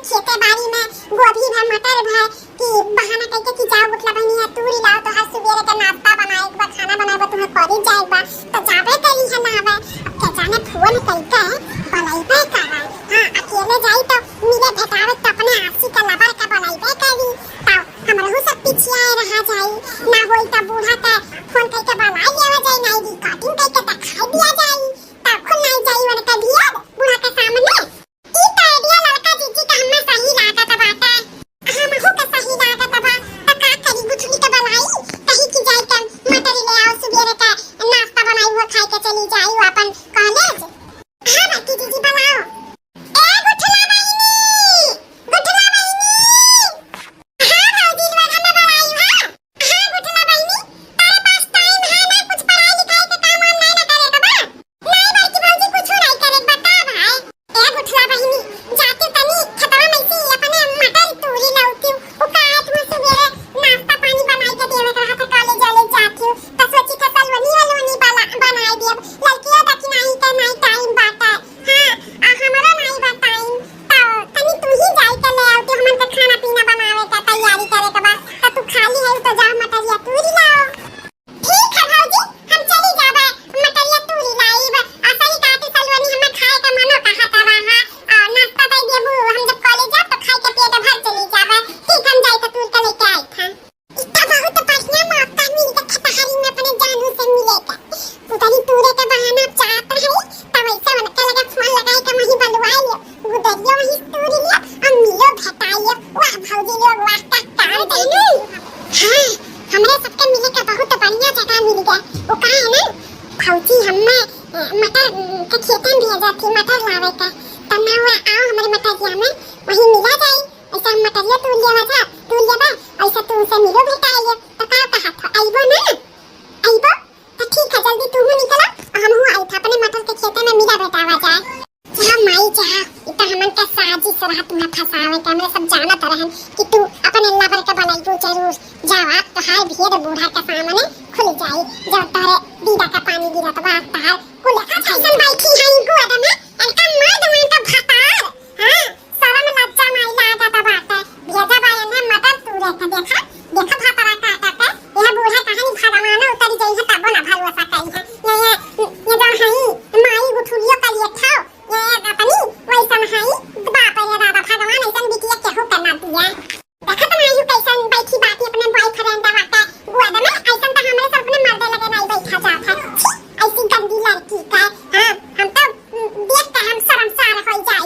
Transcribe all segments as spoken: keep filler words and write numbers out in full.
खेते बाड़ी में गोभी भा मटर भा कि बहाना कइके कि जाओ गुठला बहिनी, तूरी लाओ, तोहार सुबेरे के नाश्ता बनाए के बा, खाना बनाए बा, तुम्हें कॉलेज जाए के बा, तो जाबे करी है ना आवे। अब के जाने फोन कइके बलइबे करा। हाँ, अकेले जाई तो मिले भेटावे तो अपने आपसी के लबर के बलइबे करी, तो हमरहू सब पिछियाए रहा जाई, ना होई तो बूढ़ा के फोन कइके बलइ लेवा जाई, ना रिकॉर्डिंग कइके देखाई दिया जाई, तब खुल नहीं जाई उनके लिए बूढ़ा के सामने। ई तो आइडिया लड़का जीजी का हमें सही लागत बाटे। हमहू के सही लागत बा। त का करी, गुठली के बलाई, कही कि जाई के मटरी ले आओ, सुबेरे के नाश्ता बनाई, वो खाई के चली जाई, वो अपन कॉलेज। हाँ, बड़की जीजी बलाओ। ए गुठला बहिनी, गुठला बहिनी। हाँ भौजी, लोग हमें बलाई, हाँ। हाँ गुठला बहिनी, तारे पास टाइम है ना, कुछ पढ़ाई लिखाई के काम वाम नहीं ना करे के बा? नहीं बड़की भौजी, कुछ नहीं करे के बा का भाई? ए गुठला बहिनी, जाते तनी खेतवा में से अपने मटर तूरी लौती, उ का है तुम सुबेरे नाश्ता पानी बनाई के देवे के रहा था, कॉलेज वॉलेज जाती हूँ, तो सोची था सलवनी वलवनी बना, बनाई दियब, लड़कियों देखी नहीं के नहीं टाइम बाटे। हाँ, आ हमरो नहीं बा टाइम, तो तनी तू ही जाई के ले आओ, तो हमन के खाना पीना बनावे के तैयारी करे के बा, तो तू खाली है तो जा मटरिया तूरी लाओ। ठीक है भौजी, हम चली जाबे, मटरिया तूरी लाइब। आ सही कहती सलवनी, हमें खाए के मनो कहत रहा है। आ नाश्ता दे देबू, हम जब कॉलेज जाब तो खाए के पेट भर चली जाबे। ठीक, हम जाई तो तूर के लेके आई था। इतना बहुत बढ़िया मौका मिल गया खतहरी में अपने जानू से मिले का। उधरी तूरे के बहाना चाहत रही, तब ऐसे उनके लगे फोन लगाई के वहीं बलवाई लियो। गुदरियो वहीं तूरी लियो, और मिलो भेटाई लियो। वाह भौजी लोग, वाह का कार देनू। हाँ, हमरे सबके मिले के बहुत बढ़िया जगह मिल गया। वो का है ना, भौजी हमें, अ, मटर, अ, के खेतन दिया जाती, मटर लावे का। तब ना हुआ, आओ हमारे मटरिया में, वहीं मिला जाई। ऐसा हम मटरिया तूर लिया जा, तूर लिया बा, ऐसा तू उनसे मिलो भेटाई लियो। तो का कहत हो, अइबो ना? अइबो? तो ठीक है, जल्दी तू हूँ निकला, और हम हूँ आई था, अपने मटर के खेते में मिला भेटावा जाए। जा माई जा, ई तो हमन के साजिश रहा तुम्हें फंसावे के। हमरे सब जानत रहन कि तू अपने लवर के बलइबू जरूर। जावा, तोहार भेद बूढ़ा के सामने खुल जाई। जब तोहरे दीदा का पानी गिरत बा, तोहार कुल कैसन बैठी है इनको आदम है, इनका मर्द में इनका भतार। हाँ, शरम लज्जा माई लागत बाटे। भेजा बा एन्हे मटर तूरे के, देखा, देखा भतरा काटा के। यह बूढ़ा कहानी भगवान उतरी जाई है, तबो ना भरोसा करी है। ये, ये, ये जौन हई, माई गुठुलियो का लिए खाओ, ये अपनी वैसन हई, बाप रे दादा, भगवान ऐसन बिटिया केहू के ना दिया। देखत ना हई कैसन बैठी बाटी अपने बॉयफ्रेंड बाटे गोद में, ऐसन तो हमरे सब अपने मर्दे लगे नहीं बैठा जात है। छी, ऐसी गंदी लड़की का, हाँ, हम तो, उम, देख के हम शर्मसार हो जाई।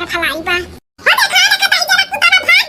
फलाई बा।